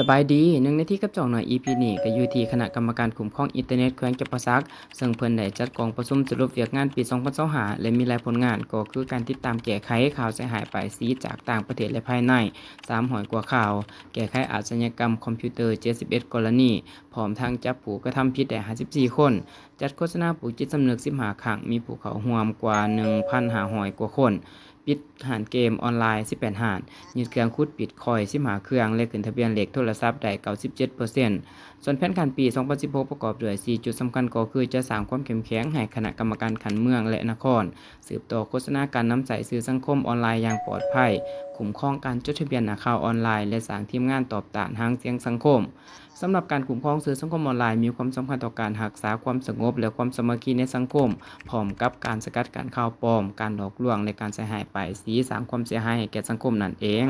ສະບາຍດີ, ໜຶ່ງນາທີກັບຈອກໜ່ອຍ ອີພີນີ້ ກໍຢູ່ທີ່ຄະນະກຳມະການຄຸ້ມຄອງອິນເຕີເນັດແຂວງຈຳປາສັກ ເຊິ່ງເພິ່ນໄດ້ຈັດກອງປະຊຸມສະຫຼຸບວຽກງານປີສອງພັນຊາວຫ້າ ແລະ ມີຫຼາຍຜົນງານ ກໍຄືການຕິດຕາມແກ້ໄຂຂ່າວເສຍຫາຍປ້າຍສີຈາກຕ່າງປະເທດ ແລະ ພາຍໃນ ສາມຮ້ອຍກວ່າຂ່າວ, ແກ້ໄຂອາຊະຍາກຳຄອມພິວເຕີ ເຈັດສິບເອັດກໍລະນີ, ພ້ອມທັງຈັບຜູ້ກະທຳຜິດໄດ້ ຫ້າສິບສີ່ຄົນ, ຈັດໂຄສະນາປູກຈິດສຳນຶກ ສິບຫ້າ ຄັ້ງ, ມີຜູ້ເຂົ້າຮ່ວມກວ່າ ໜຶ່ງພັນຫ້າຮ້ອຍກວ່າຄົນ, ປິດຮ້ານເກມອອນລາຍ ສິບແປດ ຮ້ານ, ຍຶດເຄື່ອງຂຸດບິດຄອຍ ສິບຫ້າ ເຄື່ອງ ແລະ ຂຶ້ນທະບຽນເລກໂທລະສັບໄດ້ ເກົ້າສິບເຈັດເປີເຊັນ. ສ່ວນແຜນການປີ ສອງພັນສິບຫົກ ປະກອບດ້ວຍ ສີ່ ຈຸດສຳຄັນ ກໍຄືຈະສ້າງຄວາມເຂັ້ມແຂງໃຫ້ຄະນະກຳມະການຂັ້ນເມືອງ ແລະ ນະຄອນ, ສືບຕໍ່ໂຄສະນາການນຳໃຊ້ສື່ສັງຄົມອອນລາຍຢ່າງປອດໄພ, ຄຸ້ມຄອງການຈົດທະບຽນນັກຂ່າວອອນລາຍ ແລະ ສ້າງທີມງານຕອບຕ້ານຫາງສຽງສັງຄົມ. ສຳລັບການຄຸ້ມຄອງສື່ສັງຄົມອອນລາຍ ມີຄວາມສຳຄັນຕໍ່ການຮັກສາຄວາມສະຫງົບ ແລະ ຄວາມສາມັກຄີໃນສັງຄົມ, ພ້ອມກັບການສະກັດກັ້ນຂ່າວປອມ, ການຫຼອກລວງ ແລະ ການໃສ່ຮ້າຍປ້າຍສີ ສ້າງຄວາມເສຍຫາຍໃຫ້ແກ່ສັງຄົມນັ້ນເອງ.